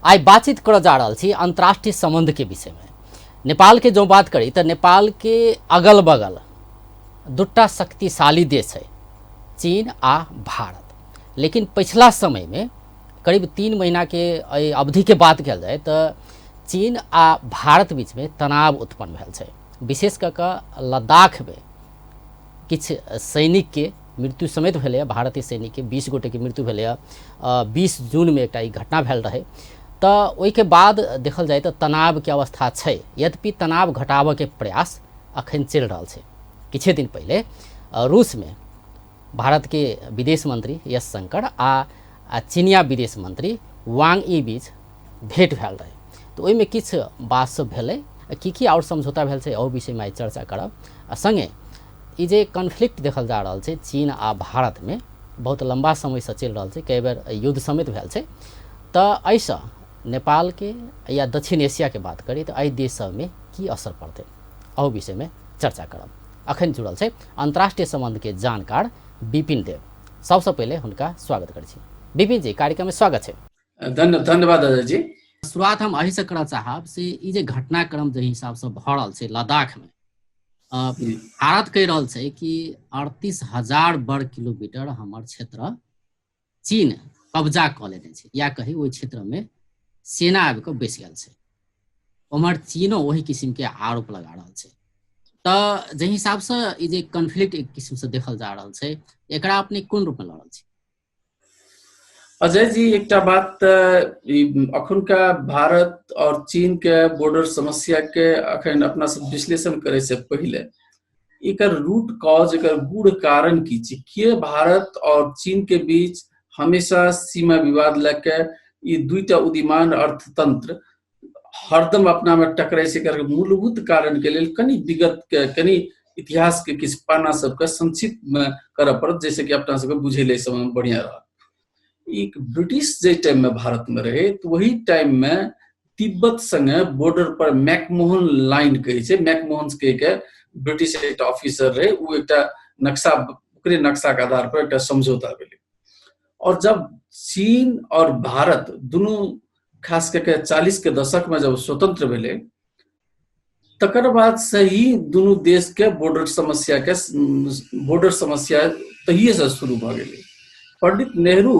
आइ बातचीत करऽ जा रहल छी अंतर्राष्ट्रीय संबंध के विषय में। नेपाल के जो बात करी तो नेपाल के अगल बगल दूटा शक्तिशाली देश है, चीन आ भारत। लेकिन पिछला समय में करीब 3 महीना के एहि अवधि के बात कयल जाय तो चीन आ भारत बीच में तनाव उत्पन्न भेल छै। विशेष कऽ कऽ लद्दाख में किछु सैनिक के मृत्यु समेत भेलैए, भारतीय सैनिक के 20 गोटे के मृत्यु भेलैए। 20 जून में एकटा ई घटना भेल रहै। तऽ ओहिके बाद देखल जाय तऽ तनाव के अवस्था छै, यद्यपि तनाव घटाबऽ के प्रयास अखन चलि रहल छै। किछे दिन पहिले रूस में भारत के विदेश मंत्री यश शंकर आ चीनिया विदेश मंत्री वांग ई बीच भेंट भेल रहे, तो ओहिमे किछु बात सब भेलै, की की आओर समझौता भेल छै एहू विषयमे आइ चर्चा करब। आ संगे ई जे कॉन्फ्लिक्ट देखल जा रहल छै चीन आ भारतमे, बहुत लम्बा समयसँ चलि रहल छै, कई बेर युद्ध समेत भेल छै, तऽ एहिसँ नेपालके या दक्षिण एशियाके बात करी तऽ एहि देश सबमे की असर पड़तै, एहू विषयमे चर्चा करब। अखन जुड़ल छै अंतर्राष्ट्रीय संबंध के जानकार विपिन देव। सबसँ पहिले हुनका स्वागत करै छी। विपिन जी, कार्यक्रम में स्वागत छै। धन्यवाद अजय जी। शुरुआत हम एहि से करऽ चाहब से ई जे घटनाक्रम जे हिसाब से भऽ रहल छै लद्दाख में, भारत कहि रहल छै कि 38,000 वर्ग किलोमीटर हमर क्षेत्र चीन कब्जा कऽ लेने छै, या कही ओहि क्षेत्र में सेना आबि कऽ बैस गेल छै। उम्हर चीनो ओहि किसिम के आरोप लगा रहल छै। तऽ जाहि हिसाब से ई जे कॉन्फ्लिक्ट एक किसिम से देखल जा रहल छै, एकरा अपने कोन रूप में लऽ रहल छी? अजय जी, एकटा बात अखुनका भारत और चीन के बॉर्डर समस्या के अखन अपना सब विश्लेषण करे से पहिले एकर रूट कॉज, एकर गूढ़ कारण की छै, के भारत और चीन के बीच हमेशा सीमा विवाद लए ई दुईटा उदीमान अर्थतंत्र हरदम अपना में टकराइ छै, एकर मूलभूत कारण के लेल कनि विगत के कनि इतिहास के किछु पाना सबके संक्षिप्त में करऽ पड़त, जैसे कि अपना सबके बुझे ले समय में बढ़िया रहत। एक ब्रिटिश जे टाइम में भारत में रहे तो वही टाइम में तिब्बत संगे बॉर्डर पर मैकमोहन लाइन कहै छै, मैकमोहन कह के ब्रिटिश एकटा ऑफिसर रहे, वो एकटा नक्शा, ओकरे नक्शा के आधार पर एकटा समझौता भेलै। और जब चीन और भारत दुनू खास करके 40 के दशक में जब स्वतंत्र भेलै, तकर बाद से ही दुनू देश के बॉर्डर समस्या के बॉर्डर समस्या तहिए से शुरू भऽ गेलै। पंडित नेहरू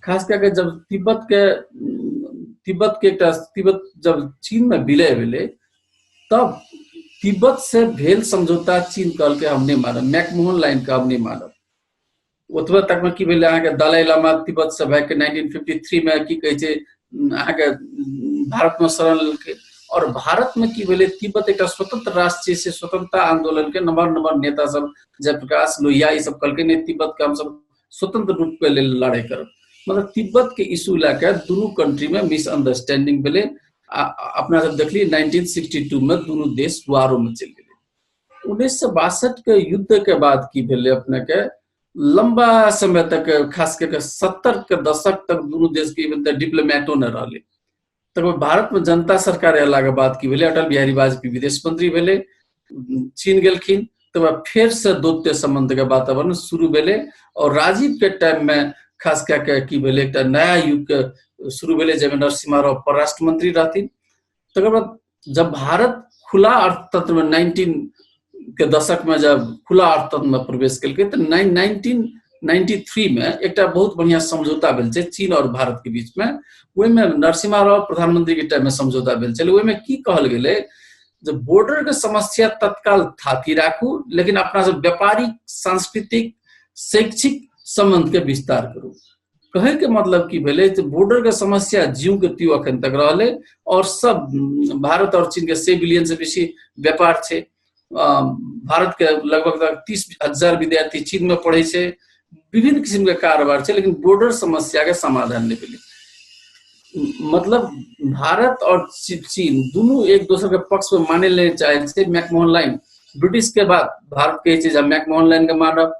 खास करके जब तिब्बत के एकटा तिब्बत जब चीन में विलय भेलै, तब तिब्बत से भेल समझौता चीन कहलकै हम नहि मानब, मैकमोहन लाइन के हम नहि मानब। ओतबे तक में की भेलै, अहाँके दलाई लामा तिब्बत से भागि के 1953 में की कहै छै अहाँके भारत में शरण लेलकै। और भारत में की भेलै, तिब्बत एकटा स्वतंत्र राष्ट्र छै, से स्वतंत्रता आंदोलन के नम्बर नम्बर नेता सब जयप्रकाश लोहिया ई सब कहलकै नहि, तिब्बत के हमसब स्वतंत्र रूप के लेल लड़ाई करब। मतलब तिब्बत के इशू लए के दुनू कंट्री में मिसअंडरस्टैंडिंग भेलै। आ अपना सब देखलियै 1962 में दुनू देश वारो में चलि गेलै। 1962 के युद्ध के बाद की भेलै, अपने के लंबा समय तक खास करके 70 के दशक तक दुनू देश के मतलब डिप्लोमेटो न रहलै। तकर बाद भारत में जनता सरकार अयला के बाद की भेलै, अटल बिहारी वाजपेयी विदेश मंत्री भेलै, चीन गेलखिन, तकर बाद फेर से दौत्य संबंध के वातावरण शुरू भेलै। और राजीव के टाइम में खास कए के की भेलै, एकटा नया युग के शुरू भेलै जाहिमे नरसिम्हा राव परराष्ट्र मंत्री रहथिन। तकर बाद जब भारत खुला अर्थतंत्र में 19 के दशक में जब खुला अर्थतंत्र में प्रवेश केलकै तऽ 1993 में एकटा बहुत बढ़िया समझौता भेल छै चीन और भारत के बीच में। ओहिमे नरसिम्हा राव प्रधानमंत्री के टाइम में समझौता भेल छलै। ओहिमे की कहल गेलै जे बॉर्डर के समस्या तत्काल थाती राखू, लेकिन अपना सब व्यापारिक, सांस्कृतिक, शैक्षिक संबंध के विस्तार करू। कहे के मतलब की भेलै जे बॉर्डर के समस्या ज्यों के त्यों अखन तक रहलै और सब भारत और चीन के 100 बिलियन से बेसी व्यापार छै। भारत के लगभग 30,000 विद्यार्थी चीन में पढ़े छै, विभिन्न किस्म के कारोबार छै, लेकिन बॉर्डर समस्या के समाधान नहीं भेलै। मतलब भारत और चीन दुनू एक दोसर के पक्ष में माने ले चाहे छै। मैकमोहन लाइन ब्रिटिश के बाद भारत कहै छै जे हम मैकमोहन लाइन के मानब,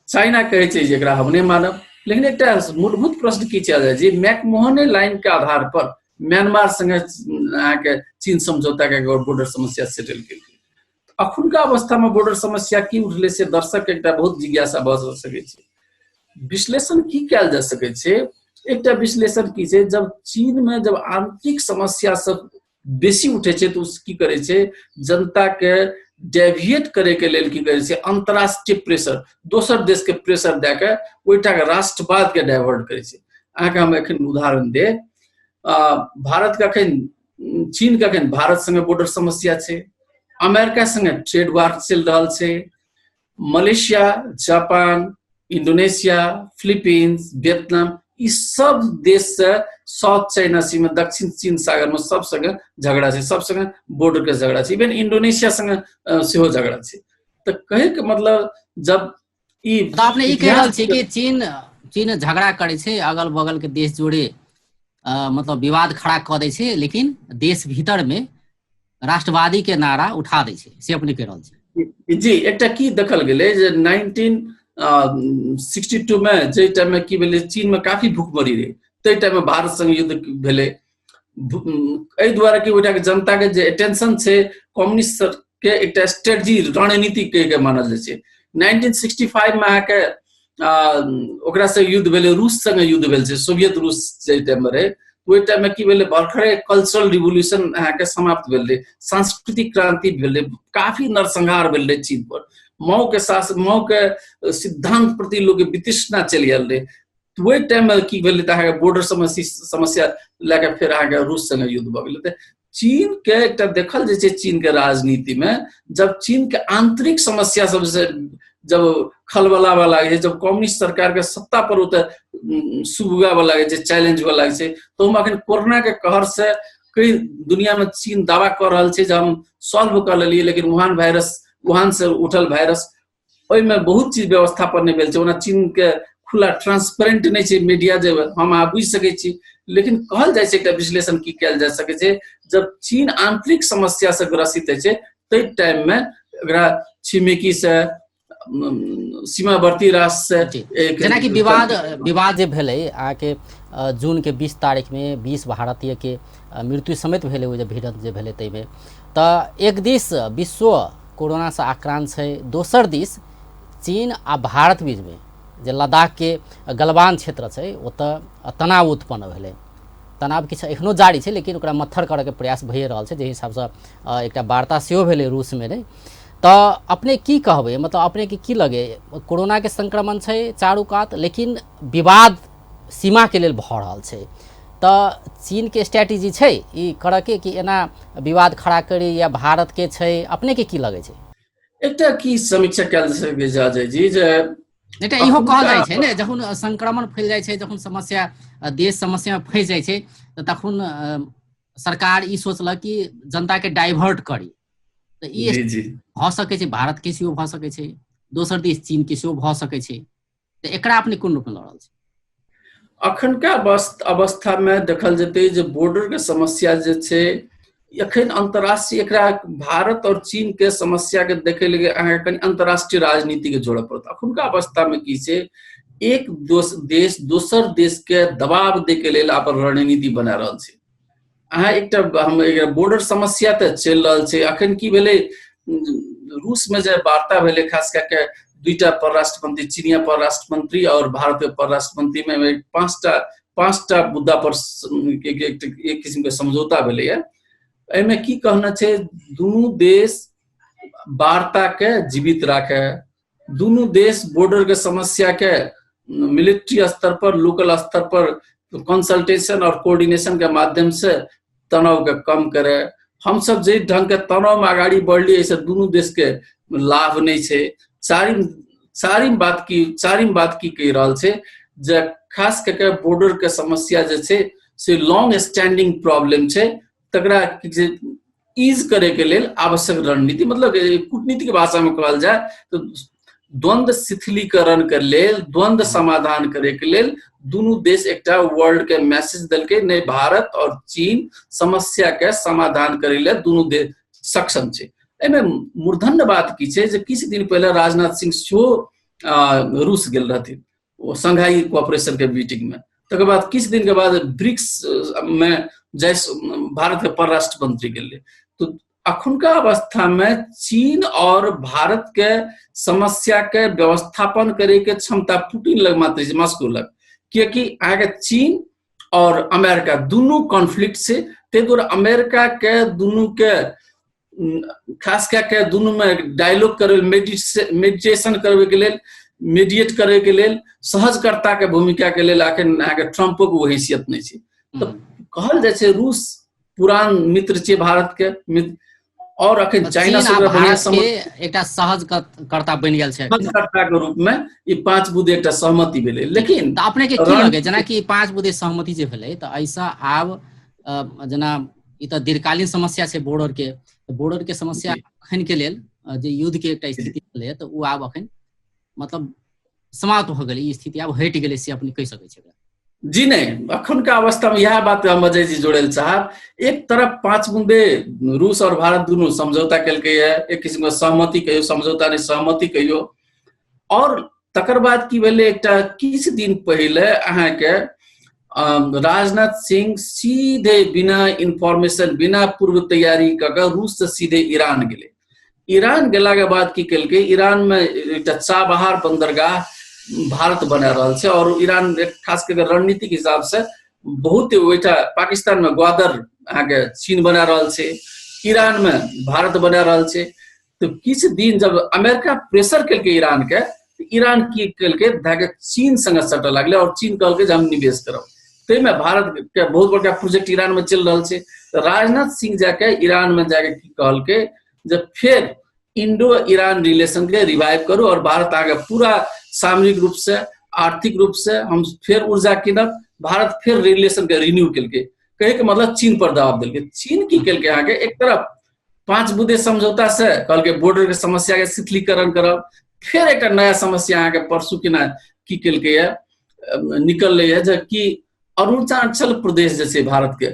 चाइना कहै छै जे एकरा हम नहि मानब। लेकिन एकटा मूलभूत प्रश्न की छै जे मैकमोहने लाइन के आधार पर म्यांमार संगे अहाँके चीन समझौता के बॉर्डर समस्या सेटल केलकै। अखुनका अवस्था में बॉर्डर समस्या की उठलै से दर्शक के एकटा बहुत जिज्ञासा भऽ सकै छै। विश्लेषण की कयल जा सकै छै एकटा विश्लेषण की छै, जब चीन में जब आंतरिक समस्या सब बेसी उठे छै तऽ ओ की करै छै, जनता के डेविएट करे के लेल की करै छै, अंतरराष्ट्रीय प्रेशर, दोसर देश के प्रेशर दए के ओहिठाम के राष्ट्रवाद के डाइवर्ट करै छै। अहाँके हम एखन उदाहरण देब, भारत के अखन, चीन के अखन भारत संगे बॉर्डर समस्या छै, अमेरिका संगे ट्रेड वार चलि रहल छै, Malaysia, Japan, Indonesia, Philippines, Vietnam, ई सब देश से साउथ चाइना सी में, दक्षिण चीन सागर में सब संगे झगड़ा छै, सब संगे बॉर्डर के झगड़ा छै, इवन इंडोनेशिया संगे सेहो झगड़ा छै। तऽ कहै के मतलब जब ई तऽ अपने ई कहि रहल छी कि चीन चीन झगड़ा करै छै, अगल बगल के देश जोड़े मतलब विवाद खड़ा कऽ दै छै, लेकिन देश भीतर में राष्ट्रवादी के नारा उठा दै छै, से अपने कहि रहल छी। जी, एकटा की देखल गेलै जे 1962 में जाहि टाइम में की भेलै, चीन में काफी भूखमरी रहै, ताहि टाइम में भारत संग युद्ध भेलै। एहि दुआरे कि ओहिठाम के जनता के जे अटेंशन छै कम्युनिस्ट के एकटा स्ट्रेटजी, रणनीति कहि के मानल जाइ छै। 1965 में अहाँके ओकरा से युद्ध भेलै, रूस संगे युद्ध भेल छै, सोवियत रूस जाहि टाइम में रहै, ओहि टाइम में की भेलै, भरखरे कल्चरल रिवोल्यूशन अहाँके समाप्त भेल रहै, सांस्कृतिक क्रांति भेल रहै, काफी नरसंहार भेल रहै चीन पर, माओ के शासन, माओ के सिद्धांत प्रति लोक के वितृष्णा चलि गेल रहै। ओहि टाइम में की भेलै तऽ अहाँके बॉर्डर समस्या लए कऽ फेर अहाँके रूस संगे युद्ध भऽ गेलै। तऽ चीन के एकटा देखल जाइ छै, चीन के राजनीति में जब चीन के आंतरिक समस्या सबसे जब खलबलाबऽ लागै छै, जब कम्युनिस्ट सरकार के सत्ता पर ओतऽ सुगबुगाबऽ लागै छै, चैलेंज हुअ लागै छै, तऽ हम अखन कोरोना के कहर से कई दुनिया में चीन दावा कऽ रहल छै जे हम सॉल्व कऽ लेलियै, लेकिन वुहान वायरस, वुहान से उठल वायरस, ओहिमे बहुत चीज व्यवस्थापन नहि भेल छै। ओना चीन के खुला ट्रांसपेरेंट नहि छै मीडिया, जे हम अहाँ बुझि सकै छी, लेकिन कहल जाइ छै एकटा विश्लेषण की कयल जा सकै छै, जब चीन आंतरिक समस्या से ग्रसित होइ छै ताहि टाइम में एकरा छिमेकी से, सीमावर्ती राष्ट्र से, जेनाकि विवाद जे भेलै अहाँके जून के 20 तारीख में 20 भारतीय के मृत्यु समेत भेलै, ओ जे भिड़ंत जे भेलै ताहिमे, तऽ एक दिस विश्व कोरोनासँ आक्रांत छै, दोसर दिस चीन आ भारत बीचमे जे लद्दाखके गलवान क्षेत्र छै ओतऽ तनाव उत्पन्न भेलै। तनाव किछु एखनो जारी छै, लेकिन ओकरा मत्थर करऽके प्रयास भइए रहल छै, जाहि हिसाबसँ एकटा वार्ता सेहो भेलै रूसमे नहि। तऽ अपने की कहबै, मतलब अपनेके की लगे, कोरोनाके संक्रमण छै चारू कात, लेकिन विवाद सीमाके लेल भऽ रहल छै, तऽ चीनके स्ट्रेटेजी छै ई करऽके कि एना विवाद खड़ा करी, या भारतके छै, अपनेके की लगै छै? एकटा की समीक्षा कयल जा सकै छै अजय जी, जे एकटा इहो कहल जाइ छै ने, जखन संक्रमण फैल जाइ छै, जखन समस्या देश समस्या फँसि जाइ छै, तऽ तखन सरकार ई सोचलक कि जनताके डाइवर्ट करी, तऽ ई भऽ सकै छै, भारतके सेहो भऽ सकै छै, दोसर देश चीनके सेहो भऽ सकै छै, तऽ एकरा अपने कोन रूपमे लऽ रहल छी? अखनका अवस्था में देखल जेतै जे बॉर्डर के समस्या जे छै एखन अंतर्राष्ट्रीय, एकरा भारत और चीन के समस्या के देखे लगे अहाँके कनि अंतर्राष्ट्रीय राजनीति के जोड़ऽ पड़त। अखुनका अवस्था में की छै, एक देश दोसर देश के दबाव दै के लेल अपन रणनीति बना रहल छै। अहाँ एकटा हम बॉर्डर समस्या तऽ चलि रहल छै। अखन की भेलै, रूस में जे वार्ता भेलै, खास कए के दुईटा परराष्ट्र मंत्री, चीनिया परराष्ट्र मंत्री और भारत के परराष्ट्र मंत्री में पांचटा मुद्दा पर एक किस्म के समझौता भेलैया। एहिमे की कहना छै, दुनू देश वार्ता के जीवित राखे, दुनू देश बॉर्डर के समस्या के मिलिट्री स्तर पर, लोकल स्तर पर कंसल्टेशन और कोऑर्डिनेशन के माध्यम से तनाव के कम करे। हम सब जे ढंग के तनाव में अगाड़ी बढ़लियै, एहिसँ दुनू देश के लाभ नहि छै। चारिम बात की कहि रहल छै जे खास कऽ के बॉर्डर के समस्या जे छै से लॉन्ग स्टैंडिंग प्रॉब्लम छै, तकरा जे ईज करे के लेल आवश्यक रणनीति, मतलब कूटनीति के भाषा में कहल जाय तो द्वंद्व शिथिलीकरण के लेल, द्वंद्व समाधान करे के लेल दुनू देश एकटा वर्ल्ड के मैसेज देलकै, नहि भारत और चीन समस्या के समाधान करे लेल दुनू देश सक्षम छै। एहिमे मूर्धन्य बात की छै जे किछु दिन पहिले राजनाथ सिंह सेहो रूस गेल रहथिन, ओ शंघाई कोऑपरेशन के मीटिंग में। तकर बाद किछु दिन के बाद ब्रिक्स में जय भारत के परराष्ट्र मंत्री गेलै। तो अखुनका अवस्था में चीन और भारत के समस्या के व्यवस्थापन करे के क्षमता पुतिन लग मात्र छै, मॉस्को लग। कियाकि अहाँके चीन और अमेरिका दुनू कॉन्फ्लिक्ट छै, ताहि दुआरे अमेरिका के दुनू के खास कए के दुनू में डायलॉग करे, मेडिटेशन करबे के लेल, मीडिएट करे के लेल, सहजकर्ता के भूमिका के लेल अखन अहाँके ट्रम्पो के ओ हैसियत नहि छै। तऽ कहल जाइ छै रूस पुरान मित्र छै भारत के मित्र, और अखन चाइना से बढ़िया संबंध एकटा सहज कर्ता बनि गेल छै, सहजकर्ता के रूप में ई 5 बुँदे एकटा सहमति भेलै। लेकिन तऽ अपने के की लगे जेनाकि 5 बुँदे सहमति जे भेलै तऽ ऐसा आब जेना ई तऽ दीर्घकालीन समस्या छै बॉर्डर के, बॉर्डर के समस्या अखन के लेल जे युद्ध के एकटा स्थिति छलै तऽ ओ आब अखन मतलब समाप्त भऽ गेलै, ई स्थिति आब हटि गेलै से अपने कहि सकै छियै? जी नहीं, अखनका अवस्था में यह बात हम अजय जी जोड़े चाहब। एक तरफ 5 बुंदे रूस और भारत दोनों समझौता केलकै है, एक किस्म के सहमति कहियो, समझौता नहीं सहमति कहियो। और तकर बाद की भेलै, एकटा किछु दिन पहिले अहाँके राजनाथ सिंह सीधे बिना इन्फॉर्मेशन बिना पूर्व तैयारी कऽ के रूस से सीधे ईरान गेलै। ईरान गेला के बाद की केलकै, ईरान में एकटा चाबहार बंदरगाह भारत बना रहल छै और ईरान खास करके रणनीतिक हिसाब से बहुत ओहिटा पाकिस्तान में ग्वादर अहाँके चीन बना रहल छै, ईरान में भारत बना रहल छै। तो किछु दिन जब अमेरिका प्रेशर केलकै ईरान के, ईरान की केलकै धाके चीन संगे सटऽ लागलै और चीन कहलकै जे हम निवेश करब। ताहिमे भारत के बहुत बड़का प्रोजेक्ट ईरान में चलि रहल छै। तऽ राजनाथ सिंह जाके ईरान में जाके की कहलकै जे फेर इंडो ईरान रिलेशन के रिवाइव करू और भारत आगे पूरा सामरिक रूप से आर्थिक रूप से हम फेर ऊर्जा कीनब। भारत फेर रिलेशन के रिन्यू केलकै, कहे के मतलब चीन पर दबाव देलकै। चीन की केलकै अहाँके एक तरफ 5 बुँदे समझौता से कहलकै बॉर्डर के समस्या के शिथिलीकरण करब, फेर एक नया समस्या अहाँके परसू केना की केलकै है निकललै है जे कि अरुणाचल प्रदेश जे छै भारत के,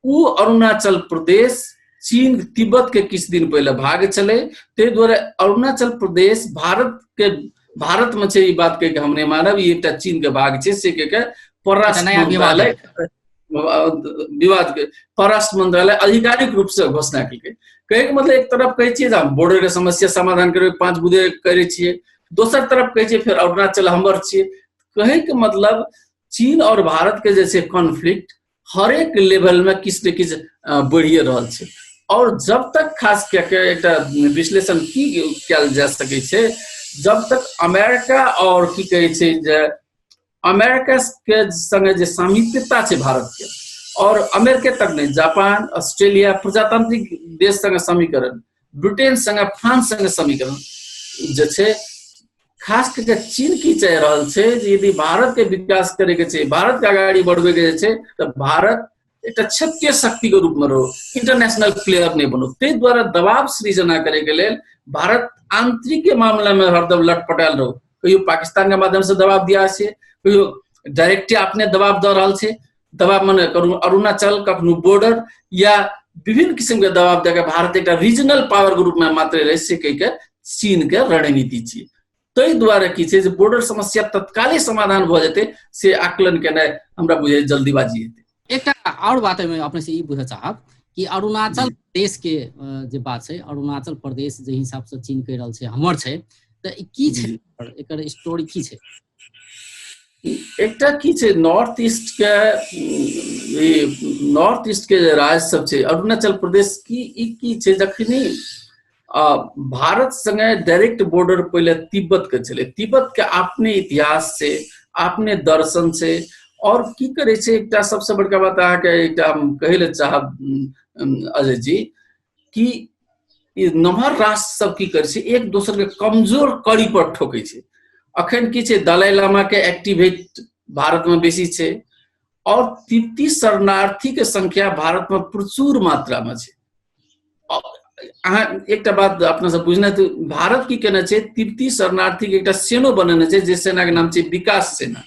ओ अरुणाचल प्रदेश चीन तिब्बत के किछु दिन पहिले भाग छलै, ताहि दुआरे अरुणाचल प्रदेश भारत के भारत में छै ई बात कहि के हम नहि मानब, ई एकटा चीन के भाग छै से कहि के परराष्ट्र मंत्रालय विवाद के परराष्ट्र मंत्रालय आधिकारिक रूप से घोषणा केलकै। कहै के मतलब एक तरफ कहै छियै जे हम बॉर्डर के समस्या समाधान करबै 5 बुँदे करै छियै, दोसर तरफ कहै छियै फेर अरुणाचल हमर छियै। कहै के मतलब चीन और भारत के जे छै कॉन्फ्लिक्ट हरेक लेवल में किछु ने किछु बढ़िए रहल छै। और जब तक खास कए के एकटा विश्लेषण की कयल जा सकै छै, जब तक अमेरिका और की कहै छै जे अमेरिका के संगे जे सामीप्यता छै भारत के, और अमेरिका तक नहीं जापान ऑस्ट्रेलिया प्रजातांत्रिक देश संगे समीकरण, ब्रिटेन संगे फ्रांस संगे समीकरण जे छै, खास करके चीन की चाहि रहल छै जे यदि भारत के विकास करे के छै, भारत के अगाडि बढ़बे के छै, तऽ भारत एकटा क्षेत्रीय शक्ति के रूप में रहो, इंटरनेशनल प्लेयर नहीं बनो। ताहि दुआरे दबाव सृजना करे के लेल भारत आंतरिक मामला में हरदम लटपटायल रहो, कहियो पाकिस्तान के माध्यम से दबाव दिया छै, कहियो डायरेक्टे अपने दबाव दऽ रहल छै, दबाव मने करू अरुणाचल कखनो बॉर्डर या विभिन्न किसिम के दबाव दऽ के भारत एकटा रीजनल पावर के रूप में मात्र रहि से कहि के चीन के रणनीति छियै। ताहि दुआरे की छै जे बॉर्डर समस्या तत्काले समाधान भऽ जेतै से आकलन केनाइ हमरा बुझाइ जल्दीबाजी हेतै। एकटा आओर बात एहिमे अपने से ई बुझऽ चाहब कि अरुणाचल प्रदेश के जे बात छै, अरुणाचल प्रदेश जे हिसाब से चीन कहि रहल छै हमर छै, तऽ ई की छै, एकर स्टोरी की छै? एकटा की छै नॉर्थ ईस्ट के, नॉर्थ ईस्ट के जे राज्य सब छै अरुणाचल प्रदेश की ई की छै, जखनी भारत संगे डायरेक्ट बॉर्डर पहिले तिब्बत के छलै, तिब्बत के अपने इतिहास छै, अपने दर्शन छै, और की करै छै एकटा सबसे बड़का बात अहाँके एकटा हम कहै लए चाहब अजय जी कि ई नमहर राष्ट्र सब की करै छै एक दोसर के कमजोर कड़ी पर ठोकै छै। अखन की छै दलाई लामा के एक्टिवेट भारत में बेसी छै और तिब्बती शरणार्थी के संख्या भारत में प्रचुर मात्रा में छै। अहाँ एकटा बात अपना सब बुझना, तऽ भारत की केने छै तिब्बती शरणार्थी के एकटा सेनो बनेने छै जे सेना के नाम छै विकास सेना,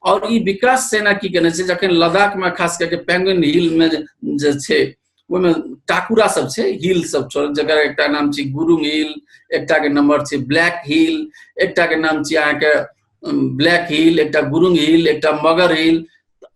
और ई विकास सेना की केने छै जखन लद्दाख में खास करके पेंगुइन हिल में जे छै ओहिमे टाकुरा सब छै, हिल सब छै, जकर एकटा नाम छै गुरुंग हिल, एकटा के नंबर छै ब्लैक हिल, एकटा के नाम छै अहाँके ब्लैक हिल, एकटा गुरुंग हिल, एकटा मगर हिल।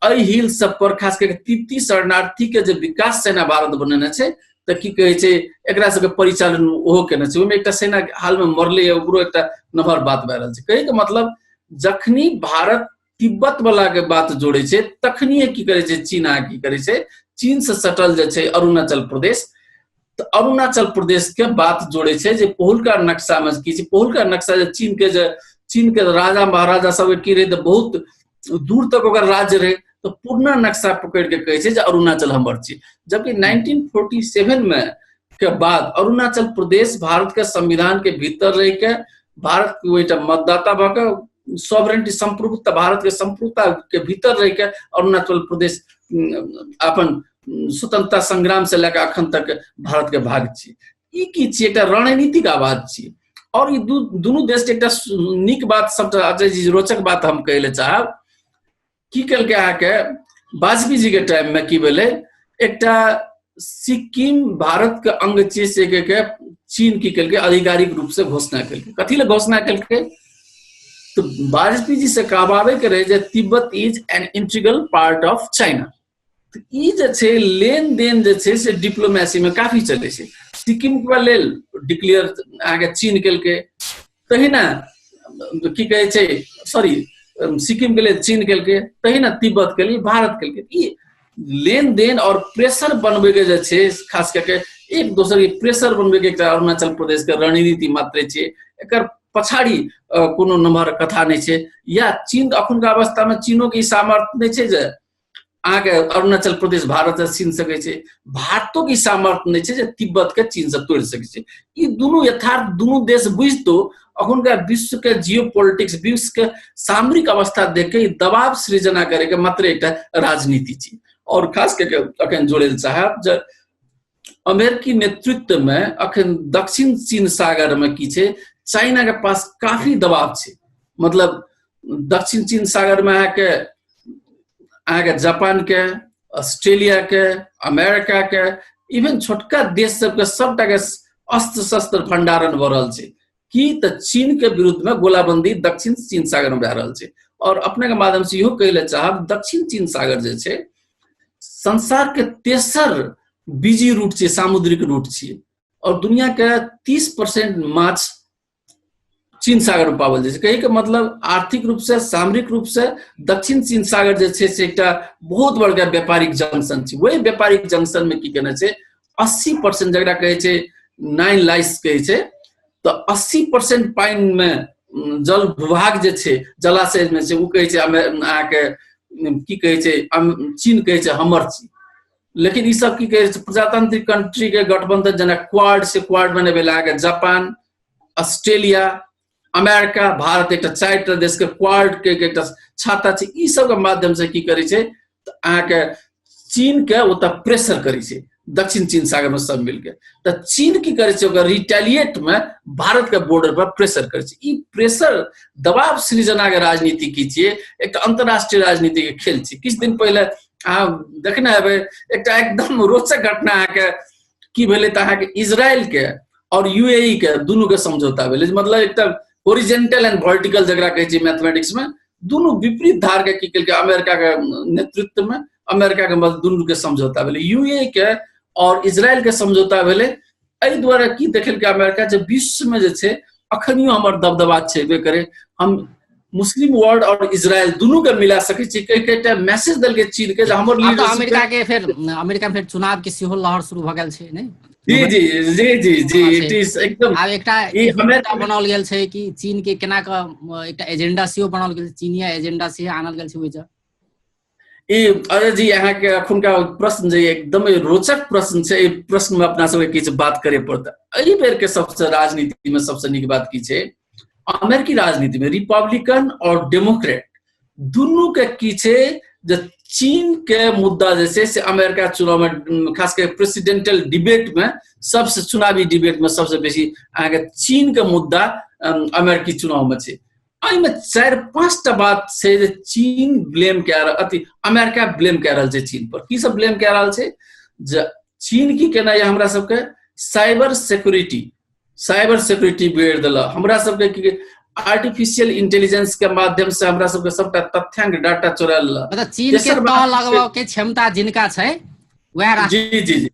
एहि हिल सब पर खास करके तिब्बती शरणार्थी के जे विकास सेना भारत बनेने छै तऽ की कहै छै एकरा सबके परिचालन ओहो केने छै। ओहिमे एकटा सेना हाल में मरलै ओकरो एकटा नमहर बात भए रहल छै। कहैके मतलब जखनी भारत तिब्बत वाला के बात जोड़े छै तखनिए की करे छै चीन अहाँ की करे छै, चीन से सटल जे छै अरुणाचल प्रदेश, तऽ अरुणाचल प्रदेश के बात जोड़े छै जे पहुलका नक्शा में की छै, पहुलका नक्शा जे चीन के राजा महाराजा सब की रहे तऽ बहुत दूर तक ओकर राज्य रहे, तऽ पुरना नक्शा पकड़ के कहै छै जे अरुणाचल हमर छी। जबकि 1947 में के बाद अरुणाचल प्रदेश भारत के संविधान के भीतर रह के भारत के ओहिठाम मतदाता भऽ के सॉवरेंटी संप्रभुता, भारत के संप्रभुता के भीतर रह के अरुणाचल प्रदेश अपन स्वतंत्रता संग्राम से लऽ अखन तक भारत के भाग छी। ई की छी, एकटा रणनीतिक आवाज छी। और ई दुनू देश के एकटा नीक बात सबटा अजय जी रोचक बात हम कहै लए चाहब, की केलकै अहाँके वाजपेयी जी के टाइम में की भेलै, एकटा सिक्किम भारत के अंग छियै से कह के चीन की केलकै आधिकारिक रूप से घोषणा केलकै। कथी लए घोषणा केलकै, तो वाजपेयी जी से कहबाबै के रहै जे Tibet is an integral part of China. तऽ ई जे छै लेन देन जे छै से डिप्लोमेसी में काफी चलै छै। सिक्किम के लेल डिक्लेयर अहाँके चीन केलकै, तहिना की कहै छै सॉरी सिक्किम के लेल चीन केलकै, तहिना तिब्बत के लिए भारत केलकै। ई लेन देन और प्रेशर बनबै के जे छै खास करके एक दोसर के प्रेशर बनबै के एकटा अरुणाचल प्रदेश के रणनीति मात्र छै, एकर पछाड़ी कोनो नम्हर कथा नहि छै। या चीन अखुनका अवस्था में चीनो के ई सामर्थ्य नहि छै जे अहाँके अरुणाचल प्रदेश भारत से छीन सकै छै, भारतो के सामर्थ्य नहि छै जे तिब्बत के चीन से तोड़ि सकै छै। ई दुनू यथार्थ दुनू देश बुझतो अखुनका विश्व के जियो पॉलिटिक्स, विश्व के सामरिक अवस्था देख के दबाव सृजना करे के मात्र एकटा राजनीति छै। और खास करके अखन जोड़े लए चाहब जे अमेरिकी नेतृत्व में अखन दक्षिण चीन सागर में की छै, चाइना के पास काफी दबाव छै। मतलब दक्षिण चीन सागर में अहाँके जापान के, ऑस्ट्रेलिया के, अमेरिका के, इवन छोटका देश सबके सबटा के अस्त्र शस्त्र भंडारण भऽ रहल छै। की तऽ चीन के विरुद्ध में गोलाबंदी दक्षिण चीन सागर में भए रहल छै। और अपने के माध्यम से इहो कहै लए चाहब, दक्षिण चीन सागर जे छै संसार के तेसर बिजी रूट छै, सामुद्रिक रूट छै, और दुनिया के 30% माछ चीन सागर में पाओल जाइ छै। कहै के मतलब आर्थिक रूप से सामरिक रूप से दक्षिण चीन सागर जे छै से एकटा बहुत बड़का व्यापारिक जंक्शन छै। वही व्यापारिक जंक्शन में की केने छै 80% जकरा कहै छै 9 लाइस कहै छै, तऽ 80% पानि में जल भूभाग जे छै जलाशय में छै, ओ कहै छै अहाँके की कहै छै चीन कहै छै हमर छी। लेकिन ई सब की कहै छै प्रजातांत्रिक कंट्री के गठबंधन जेना क्वाड से क्वाड बने भेल अहाँके जापान, ऑस्ट्रेलिया, अमेरिका, भारत, एकटा चारिटा देश के क्वाड के एकटा छाता छै। ई सब के माध्यम से की करै छै तऽ अहाँके चीन के ओतऽ प्रेशर करै छै दक्षिण चीन सागर में सब मिलके। तऽ चीन की करै छै ओकर रिटेलिएट में भारत के बॉर्डर पर प्रेशर करै छै। ई प्रेशर दबाव सृजना के राजनीति की छियै, एकटा अंतर्राष्ट्रीय राजनीति के खेल छै। किछु दिन पहिले अहाँ देखने हेबै एकटा एकदम रोचक घटना अहाँके की भेलै तऽ अहाँके इजरायल के और यूएई के दुनू के समझौता भेलै। मतलब एकटा होरिजेंटल एंड वर्टिकल जकरा कहै छै मैथमेटिक्स में, दुनू विपरीत धार के की केलकै अमेरिका के नेतृत्व में, अमेरिका के मध्य दुनू के समझौता भेलै, यूएई के और इजरायल के समझौता भेलै। एहि दुआरे की देखेलकै अमेरिका जे विश्व में जे छै अखनियो हमर दबदबा छेबे करे, हम मुस्लिम वर्ल्ड और इजरायल दुनू के मिला सकै छी कहि के एकटा मैसेज देलकै चीन के जे हमर आब तऽ लीडरशिप अमेरिका के फेर अमेरिका में फेर चुनाव के सेहो लहर शुरू भऽ गेल छै, नहि? जी, जी, जी, जी, जी, it is एकदम आब एकटा ई एजेंडा बनाओल गेल छै कि चीन के केना के एकटा एजेंडा सेहो बनाओल गेल छै, चीनिया एजेंडा सेहो आनल गेल छै ओहि जग। ई अजय जी अहाँके अखुनका प्रश्न जे एकदम रोचक प्रश्न छै, एहि प्रश्न में अपना सबके किछु बात करे पड़तै। एहि बेर के सबसे राजनीति में सबसे नीक बात की छै, अमेरिकी राजनीति में रिपब्लिकन और डेमोक्रेट दुनू के की छै जे चीन के मुद्दा जे छै से अमेरिका चुनाव में खास कर प्रेसिडेंटल डिबेट में सबसे चुनावी डिबेट में सबसे बेसी अहाँके चीन के मुद्दा अमेरिकी चुनाव में छै। एहिमे 4-5 बात छै जे चीन ब्लेम कए रहल, अथी अमेरिका ब्लेम कए रहल छै चीन पर। की सब ब्लेम कए रहल छै जे चीन की केना यऽ हमरा सबके साइबर सिक्योरिटी बिगड़ि देलक हमरा सबके, की आर्टिफिशियल इंटेलिजेंस के माध्यम से हमरा सबके सबटा तथ्यांक डाटा चोरा लेलक। मतलब चीन के तेसर तह बात लगबऽ के क्षमता जिनका छै वएह राष्ट्र जी, जी, जी,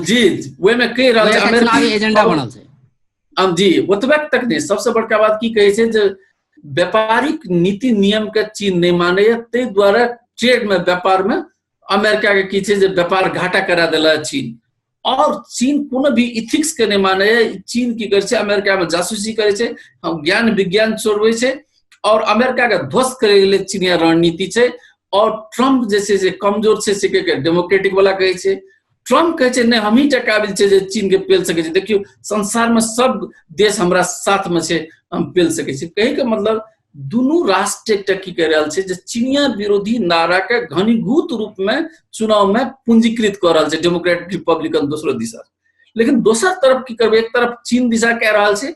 जी, ओहिमे कहि रहल छै वएह चुनावी अमेरिकी एजेंडा बनल छै। हम जी ओतबे तक नहि, सबसे बड़का बात की कहै छै जे व्यापारिक नीति नियम के चीन नहि मानैया, ताहि दुआरे ट्रेड में व्यापार में अमेरिका के की छै जे व्यापार घाटा करा देला चीन। और चीन कोनो भी इथिक्स के नहि मानैया, चीन की करै छै अमेरिका में जासूसी करै छै, ज्ञान विज्ञान चोरबै छै और अमेरिका के ध्वस्त करै के लेल चीनिया रणनीति छै। और ट्रम्प जे छै से कमजोर छै से के डेमोक्रेटिक वाला कहै छै, ट्रम्प कहै छै नहि हमही टा काबिल छै जे चीन के पेल सकै छै, देखियौ संसार में सब देश हमरा साथ में छै, हम पेल सकै छी। कहै के मतलब दुनू राष्ट्र एकटा की कहि रहल छै जे चीनिया विरोधी नारा के घनीभूत रूप में चुनाव में पूंजीकृत कऽ रहल छै डेमोक्रेट रिपब्लिकन दोसरो दिशा। लेकिन दोसर तरफ की करबै, एक तरफ चीन दिशा कह रहल छै,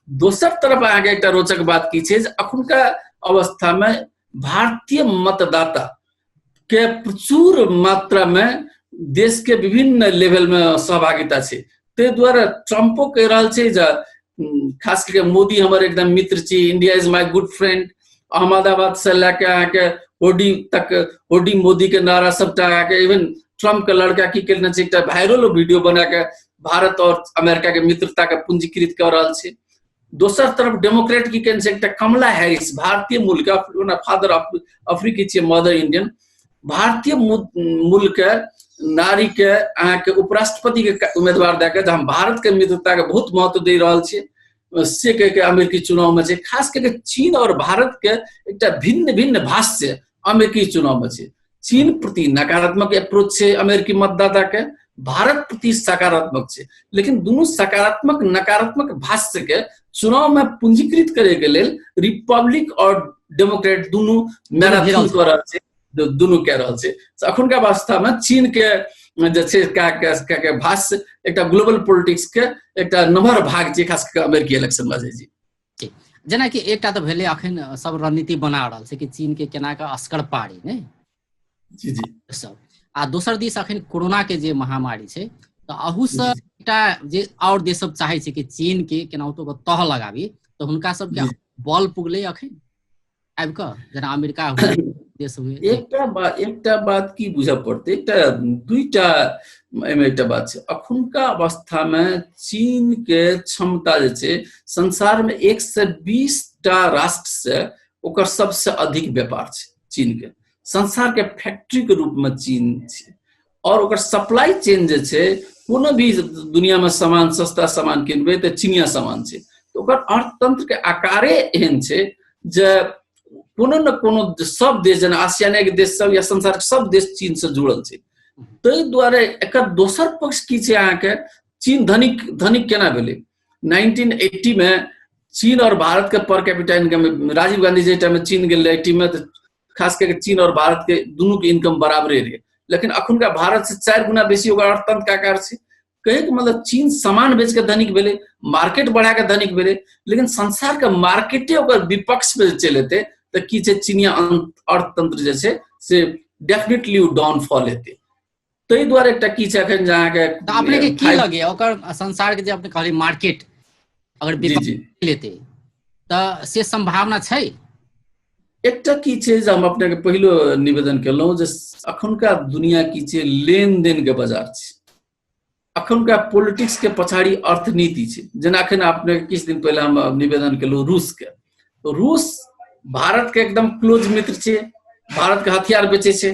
दोसर तरफ अहाँके एकटा रोचक बात की छै जे अखुनका अवस्था में भारतीय मतदाता के प्रचुर मात्रा में देश के विभिन्न लेवल में सहभागिता छै, ताहि दुआरे ट्रम्पो कहि रहल छै जे खास करके मोदी हमर एकदम मित्र छी, India is my good friend, Ahmedabad से लए के अहाँके होडी तक होडी मोदी के नारा सबटा अहाँके, इवन ट्रम्प के लड़का की केने छै एकटा वायरल वीडियो बना के भारत और अमेरिका के मित्रता के पूंजीकृत कऽ रहल छै। दोसर तरफ डेमोक्रेट की केने छै एकटा कमला हैरिस, भारतीय मूल के, फादर अफ्रीकी छियै मदर इंडियन, भारतीय मूल के नारी के अहाँके उपराष्ट्रपति के उम्मीदवार दए के हम भारत के मित्रता के बहुत महत्व दे रहल छियै से कहि के अमेरिकी चुनाव में छै। खास करके चीन और भारत के एकटा भिन्न भिन्न भाष्य अमेरिकी चुनाव में छै। चीन प्रति नकारात्मक अप्रोच छै अमेरिकी मतदाता के, भारत प्रति सकारात्मक छै, लेकिन दुनू सकारात्मक नकारात्मक भाष्य के चुनाव में पूंजीकृत करे के लेल रिपब्लिक और डेमोक्रेट दुनू मैराथन कऽ रहल छै, दुनू कह रहल छै। अखुनका अवस्था में चीन के जे छै के भाष्य एकटा ग्लोबल पॉलिटिक्स के एकटा नमहर भाग छै, खास कऽ अमेरिकी इलेक्शन में जी। जेनाकि एकटा तऽ भेलै अखन सब रणनीति बना रहल छै कि चीन के केना कऽ असकर पारी, नहि जी जी सब, आ दोसर दिस अखन कोरोना के जे महामारी छै तऽ अहूसँ एकटा जे आओर देश सब चाहै छै कि चीन के केनाहितो कऽ तह लगाबी, तऽ हुनका सबके बल पुगलै अखन आबि कऽ, जेना अमेरिका हुए देश हुए। एकटा बात की बुझऽ पड़तै, एकटा दुईटा एहिमे एकटा बात छै, अखुनका अवस्था में चीन के क्षमता जे छै संसार में 120 टा राष्ट्र से ओकर सबसे अधिक व्यापार छै चीन के, संसार के फैक्ट्री के रूप में चीन छै और ओकर सप्लाई चेन जे छै कोनो भी दुनिया में सामान सस्ता सामान किनबै तऽ चीनिया सामान छै, तऽ ओकर अर्थतंत्र के आकारे एहन छै जे कोनो न कोनो सब देश जेना आसियाने के देश सब या संसार के सब देश चीन से जुड़ल छै। ताहि दुआरे एकर दोसर पक्ष की छै अहाँके, चीन धनिक धनिक केना भेलै 1980 में चीन और भारत के per capita income, Rajiv Gandhi जे टाइम में चीन गेल 80 में तऽ खास करके चीन और भारत के दुनू के इनकम बराबरे रहे, लेकिन अखुनका भारत से 4 गुना बेसी ओकर अर्थतंत्र के आकार छै। कहे के मतलब चीन सामान बेच के धनिक भेलै, मार्केट बढ़ा के धनिक भेलै, लेकिन संसार के मार्केटे ओकर विपक्ष में चलि एतै तऽ की छै चीनिया अर्थतंत्र जे छै से डेफिनेटली ओ डाउनफॉल हेतै। ताहि दुआरे एकटा की छै अखन जे अहाँके अपने के की लगैया ओकर संसार के जे अपने कहलियै मार्केट अगर विपक्ष लेतै तऽ से संभावना छै? एकटा की छै जे हम अपने के पहिलो निवेदन केलहुँ जे अखुनका दुनिया की छै लेन देन के बाजार छै, अखुनका पॉलिटिक्स के पछाड़ी अर्थनीति छै। जेना अखन अपने किछु दिन पहिले हम निवेदन केलहुँ रूस के, रूस भारत के एकदम क्लोज मित्र छै, भारत के हथियार बेचै छै,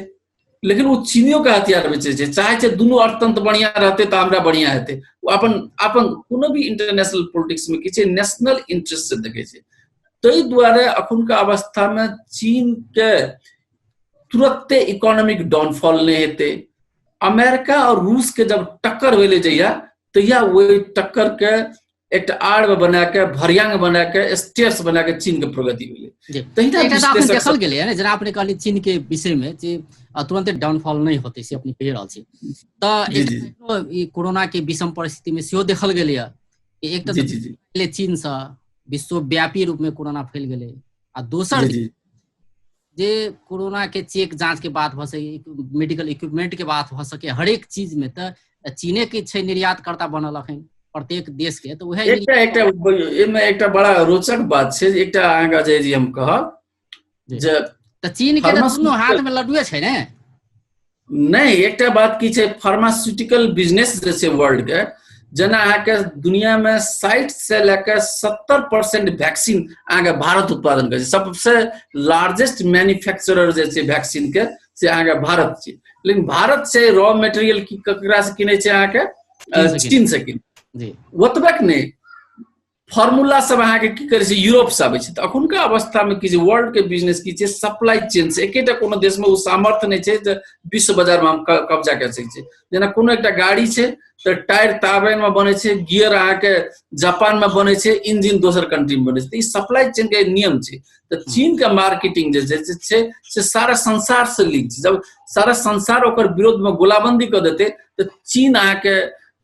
लेकिन ओ चीनियो के हथियार बेचै छै, चाहे छै दुनू अर्थतंत्र बढ़िया रहतै तऽ हमरा बढ़िया हेतै। ओ अपन अपन कोनो भी इंटरनेशनल पॉलिटिक्स में की छै नेशनल इंटरेस्ट से देखै छै। ताहि दुआरे अखुनका अवस्था में चीन के तुरत्ते इकोनॉमिक डाउनफॉल नहि हेतै। अमेरिका और रूस के जब टक्कर भेलै जहिया, तहिया ओहि टक्कर के एकटा आड़ में बना के भरियांग बना के स्टेप्स बना के चीन के प्रगति भेलै। तहिना देखल गेलै ने, जेना अपने कहलियै चीन के विषय में जे तुरंते डाउनफॉल नहि होतै से अपने कहि रहल छी, तऽ ई कोरोना के विषम परिस्थिति में सेहो देखल गेलैया कि एक तऽ चीन सँ विश्वव्यापी रूप में कोरोना फैल गेलै, आ दोसर जे कोरोना के चेक जांच के बात भऽ सके, मेडिकल इक्विपमेंट के बात भऽ सके, हरेक चीज में तऽ चीने के छै निर्यातकर्ता बनल अखन प्रत्येक देश के। तऽ उएह एकटा एकटा एहिमे एकटा बड़ा रोचक बात छै, एकटा अहाँके अजय जी हम कहब जे तऽ चीन के दुनू हाथ में लड्डुए छै ने। नहि, एकटा बात की छै, फार्मास्यूटिकल बिजनेस जे छै वर्ल्ड के, जेना अहाँके दुनियामे 60 से लए कऽ 70% वैक्सीन अहाँके भारत उत्पादन करै छै। सबसे लार्जेस्ट मैन्युफैक्चरर जे छै वैक्सीन के से अहाँके भारत छै। लेकिन भारत से रॉ मटेरियल की ककरा से किनै छै अहाँके? चीन से किनै। ओतबे नहि, फॉर्मूला सब अहाँके की करै छै, यूरोप से आबै छै। तऽ अखुनका अवस्थामे की छै, वर्ल्ड के बिजनेस की छै, सप्लाई चेन छै। एकेटा कोनो देशमे ओ सामर्थ्य नहि छै जे विश्व बाजारमे हम कब्जा कऽ सकै छी। जेना कोनो एकटा गाड़ी छै तऽ टायर ताइवानमे बनै छै, गियर अहाँके जापानमे बनै छै, इंजिन दोसर कंट्रीमे बनै छै। तऽ ई सप्लाई चेन के नियम छै। तऽ चीन के मार्केटिंग जे छै से सारा संसार से लिंक छै। जब सारा संसार ओकर विरोधमे गोलाबंदी कऽ देतै तऽ चीन अहाँके,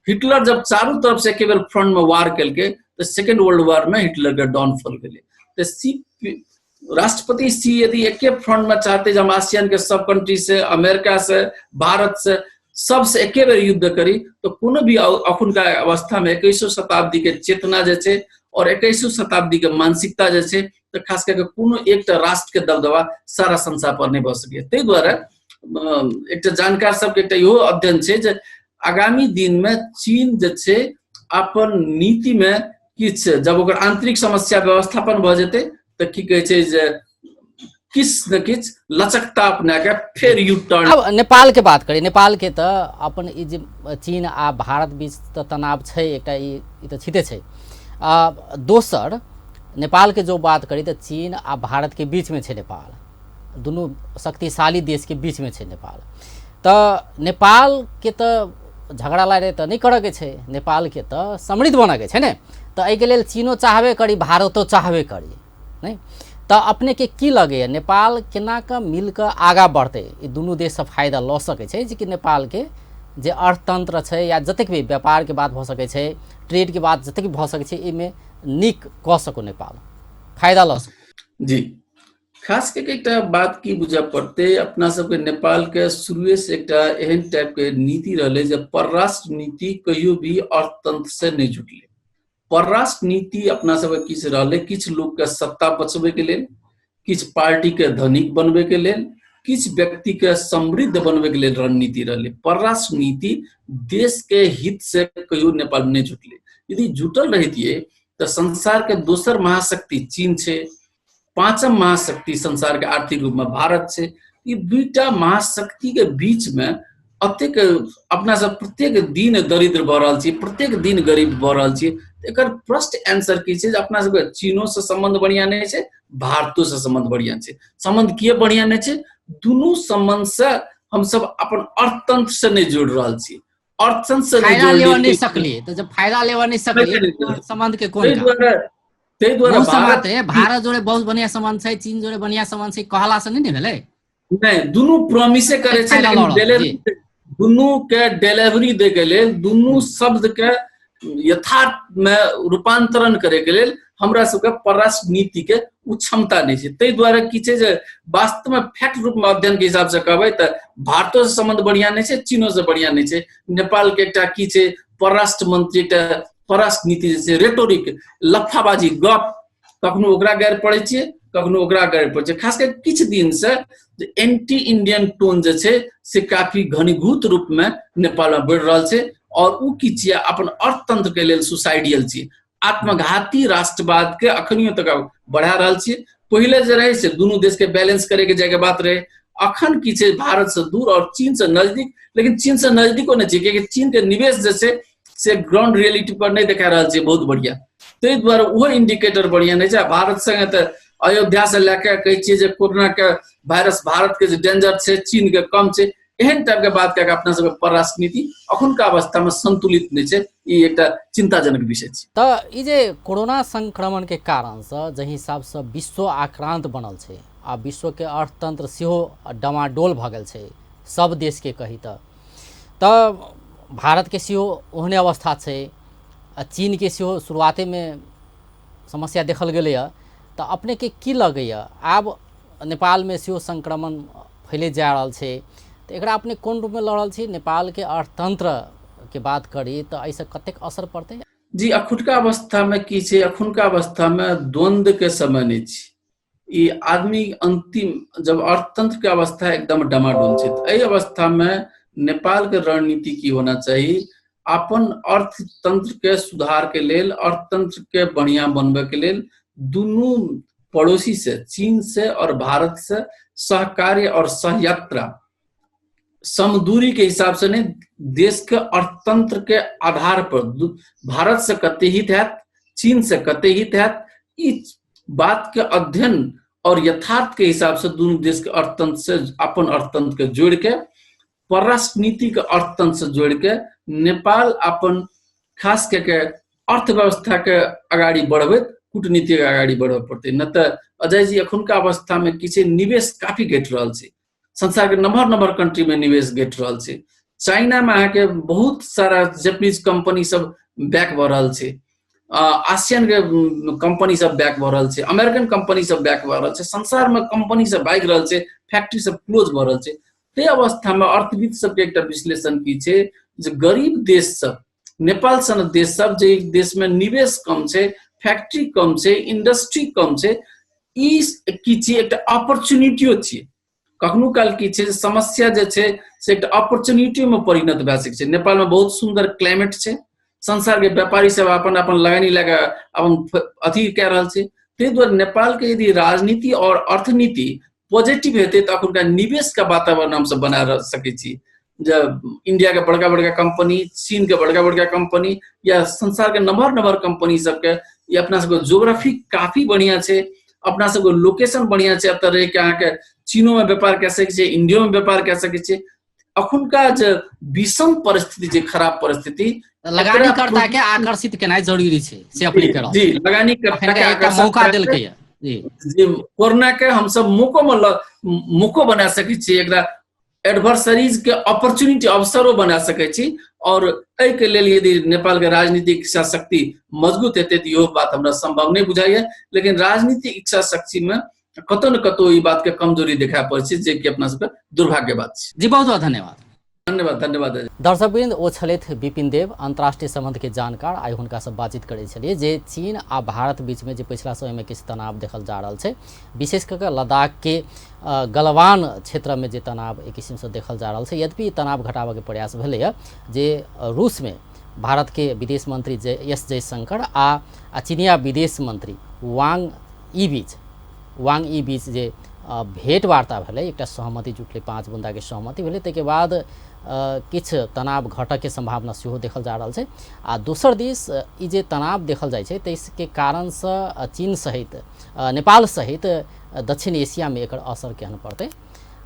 हिटलर जब चारू तरफ से एके बेर फ्रंट में वार केलकै तऽ सेकेंड वर्ल्ड वार में हिटलर के डाउनफॉल भेलै। तऽ सी राष्ट्रपति सी यदि एके फ्रंट में चाहते जे हम आसियान के सब कंट्री से, अमेरिका से, भारत से, सबसे एके बेर युद्ध करी, तो कोनो भी अखुनका अवस्था में 21वीं शताब्दी के चेतना जे छै और 21वीं शताब्दी के मानसिकता जे छै, तऽ खास करके कोनो एकटा राष्ट्र के दबदबा सारा संसार पर नहि भऽ सकैए। ताहि दुआरे एकटा जानकार सबके एकटा इहो अध्ययन छै जे आगामी दिन में चीन जे छै अपन नीति में किछु जब ओकर आंतरिक समस्या व्यवस्थापन भऽ जेतै तऽ की कहै छै जे किछु ने किछु लचकता अपना के फेर यू टर्न। अब नेपाल के बात करी, नेपाल के तऽ अपन ई जे चीन आ भारत बीच तऽ तनाव छै एकटा, ई तऽ छिते छै। दोसर नेपाल के जो बात करी तऽ चीन आ भारत के बीच में छै नेपाल, दुनू शक्तिशाली देश के बीच में छै नेपाल। तऽ नेपाल के तऽ झगड़ा लड़ाइ तऽ नहि करऽ के छै, नेपाल के तऽ समृद्ध बनऽ के छै ने। तऽ एहिके लेल चीनो चाहबे करी, भारतो चाहबे करी, नहि तऽ अपने के की लगैए नेपाल केना कऽ मिल कऽ आगाँ बढ़तै? ई दुनू देशसँ फायदा लऽ सकै छै जेकि नेपालके जे अर्थतंत्र छै या जतेक भी व्यापारके बात भऽ सकै छै, ट्रेडके बात जतेक भी भऽ सकै छै, एहिमे नीक कऽ सको नेपाल, फायदा लऽ सको। जी, खास कऽ के एकटा बात की बुझऽ पड़तै, अपना सबके नेपाल के शुरुए से एकटा एहन टाइप के नीति रहलै जे परराष्ट्र नीति कहियो भी अर्थतंत्र से नहि जुटलै। परराष्ट्र नीति अपना सबके किछु रहलै, किछु लोक के सत्ता बचबै के लेल, किछु पार्टी के धनिक बनबै के लेल, किछु व्यक्ति के समृद्ध बनबै के लेल रणनीति रहलै। परराष्ट्र नीति देश के हित से कहियो नेपाल नहि जुटलै। यदि जुटल रहितियै तऽ संसार के दोसर महाशक्ति चीन छै, पांचम महाशक्ति संसार के आर्थिक रूप में भारत छै। ई दुईटा महाशक्ति के बीच में अतेक अपना सब प्रत्येक दिन दरिद्र भऽ रहल छी, प्रत्येक दिन गरीब भऽ रहल छी। एकर फर्स्ट आंसर की छै जे अपना सबके चीनो से संबंध बढ़िया नहि छै, भारतो से संबंध बढ़िया छै। संबंध किए बढ़िया नहि छै? दुनू संबंध से हमसब अपन अर्थतंत्र से नहि जुड़ रहल छी, अर्थतंत्र से नहि फायदा लेबऽ नहि सकलियै। तऽ जब फायदा लेबऽ नहि सकलियै, संबंध के कोन ताहि दुआरे भारत जोड़े बहुत बढ़िया संबंध छै, चीन जोड़े बढ़िया संबंध छै कहला से नहि ने भेलै। नहि, दुनू प्रोमिसे करै छै, लेकिन दुनू के डिलीवरी दै के लेल, दुनू शब्द के यथार्थ में रूपांतरण करे के लेल हमरा सबके परराष्ट्र नीति के ओ क्षमता नहि छै। ताहि दुआरे की छै जे वास्तव में फैक्ट रूप में अध्ययन के हिसाब से कहबै तऽ भारतो से संबंध बढ़िया नहि छै, चीनो से बढ़िया नहि छै। नेपाल के एकटा की छै परराष्ट्र मंत्री, एकटा परराष्ट्र नीति जे छै रेटोरिक, लफाबाजी गप, कखनो ओकरा गारि पड़ै छियै, कखनो ओकरा गारि पड़ै छियै। खास कर किछु दिन से जे एंटी इंडियन टोन जे छै से काफी घनीभूत रूप में नेपाल में बढ़ि रहल छै। और उ की छियै, अपन अर्थतंत्र के लेल सुसाइडियल छियै, आत्मघाती राष्ट्रवाद के अखनियो तक बढ़ा रहल छियै। पहिले जे रहे से दुनू देश के बैलेंस करे के जायके बात रहे, अखन की छै भारत से दूर और चीन से नजदीक, लेकिन चीन से नजदीको नहि छै, कियाकि चीन के निवेश जे छै से ग्राउंड रियलिटी पर नहि देखा रहल छै बहुत बढ़िया, ताहि दुआरे ओहो इंडिकेटर बढ़िया नहि छै। भारत संगे तऽ अयोध्या से लए कऽ कहै छियै जे कोरोना के वायरस भारत के जे डेंजर छै चीन के कम छै, एहन टाइप के बात कए कऽ अपना सबके परराष्ट्र नीति अखुनका अवस्था में संतुलित नहि छै, ई एकटा चिंताजनक विषय छै। तऽ ई जे कोरोना संक्रमण के कारण से जाहि हिसाब से विश्व आक्रांत बनल छै आ विश्व के अर्थतंत्र सेहो डमाडोल भऽ गेल छै सब देश के कही तऽ भारत के सेहो ओहने अवस्था छै आ चीन के सेहो शुरुआते में समस्या देखल गेलैए। तऽ अपने के की लगैए आब नेपाल में सेहो संक्रमण फैलैत जा रहल छै, तऽ एकरा अपने कोन रूपमे लऽ रहल छी? नेपालके अर्थतंत्र के बात करी तऽ एहिसँ कतेक असर पड़तै? जी, अखुनका अवस्था में की छै, अखुनका अवस्था में द्वंद्व के समय नहि छै। ई आदमी अंतिम जब अर्थतंत्र के अवस्था एकदम डमाडोल छै, तऽ एहि अवस्था में नेपाल के रणनीति की होना चाही? अपन अर्थतंत्र के सुधार के लेल, अर्थतंत्र के बढ़िया बनबै के लेल दुनू पड़ोसी से, चीन से और भारत से सहकार्य और सहयात्रा समदूरी के हिसाब से नहीं, देश के अर्थतंत्र के आधार पर भारत से कते हित हैत, चीन से कते हित हैत, ई बात के अध्ययन और यथार्थ के हिसाब से दुनू देश के अर्थतंत्र से अपन अर्थतंत्र के जोड़ के, परराष्ट्र नीति के अर्थतंत्र से जोड़ के नेपाल अपन खास के अर्थव्यवस्था के अगाडि बढ़बैत कूटनीति के अगाडि बढ़बे पड़तै। न तऽ अजय जी अखुनका अवस्था में की छै, निवेश काफी घटि रहल छै, संसार के नम्हर नम्हर कंट्री में निवेश घटि रहल छै। चाइना में अहाँके बहुत सारा जापानीज कंपनी सब बैक भऽ रहल छै, आसियान के कंपनी सब बैक भऽ रहल छै, अमेरिकन कंपनी सब बैक भऽ रहल छै, संसार में कंपनी सब भागि रहल छै, फैक्ट्री सब क्लोज भऽ रहल छै। ताहि अवस्था में अर्थविद सबके एकटा विश्लेषण की छै जे गरीब देश सब, नेपाल सन देश सब, जे देश में निवेश कम छै, फैक्ट्री कम छै, इंडस्ट्री कम छै, ई की छियै एकटा अपॉर्चुनिटियो छियै। कखनो काल की छै समस्या जे छै से एकटा अपॉर्चुनिटी में परिणत भए सकै छै। नेपाल में बहुत सुंदर क्लाइमेट छै, संसार के व्यापारी सब अपन अपन लगानी लगा अपन अथी कए रहल छै। ताहि दुआरे नेपाल के यदि राजनीति और अर्थनीति पॉजिटिव हेतै तऽ अखुनका निवेश के वातावरण हमसब बना सकै छी। जे इंडिया के बड़का बड़का कंपनी, चीन के बड़का बड़का कंपनी या संसार के नम्हर नम्हर कंपनी सबके, ई अपना सबके ज्योग्राफी काफी बढ़िया छै, अपना सबके लोकेशन बढ़िया छै। एतऽ रहि के अहाँके चीनो में व्यापार कए सकै छियै, इंडियो में व्यापार कए सकै छियै। अखुनका जे विषम परिस्थिति, जे खराब परिस्थिति, लगानीकर्ता के आकर्षित केनाइ जरूरी छै, से अपने के रहल जी, लगानीकर्ता के आकर्षित मौका देलकै जी जी कोरोना के हमसब मौको में मौको बना सकै छियै, एकरा एडवर्सरीज के अपॉर्चुनिटी अवसरो बना सकै छी। और एहि के लेल यदि नेपाल के राजनीतिक इच्छा शक्ति मजबूत हेतै तऽ इहो बात हमरा संभव नहि बुझाइया। लेकिन राजनीतिक इच्छा शक्ति में कतौ न कतौ ई बात के कमजोरी देखाय पड़ै छै, जे कि अपना सबके दुर्भाग्य बात छै। जी बहुत बहुत धन्यवाद। धन्यवाद, धन्यवाद। दर्शकवृंद, ओ छलथि विपिन देव, अंतर्राष्ट्रीय संबंध के जानकार। आइ हुनका से बातचीत करै छलियै जे चीन आ भारत बीच में जे पिछला समय में किछु तनाव देखल जा रहल छै, विशेष कऽ के लद्दाख के गलवान क्षेत्र में जे तनाव एक किसिम से देखल जा रहल छै, यद्यपि तनाव घटाबऽ के प्रयास भेलैए जे रूस में भारत के विदेश मंत्री एस जयशंकर आ चीनिया विदेश मंत्री वांग ई बीच जे भेंटवार्ता भेलै, एकटा सहमति जुटलै, 5 बुंदा के सहमति भेलै, ताहिके बाद किछु तनाव घटऽके सम्भावना सेहो देखल जा रहल छै। आ दोसर दिस ई जे तनाव देखल जाइ छै ताहिके कारणसँ चीन सहित नेपाल सहित दक्षिण एशियामे एकर असर केहन पड़तै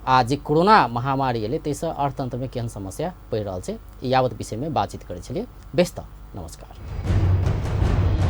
आ जे कोरोना महामारी एलै ताहिसँ अर्थतंत्रमे केहन समस्या पड़ि रहल छै, यावत विषयमे बातचीत करै छलियै। बेस तऽ नमस्कार।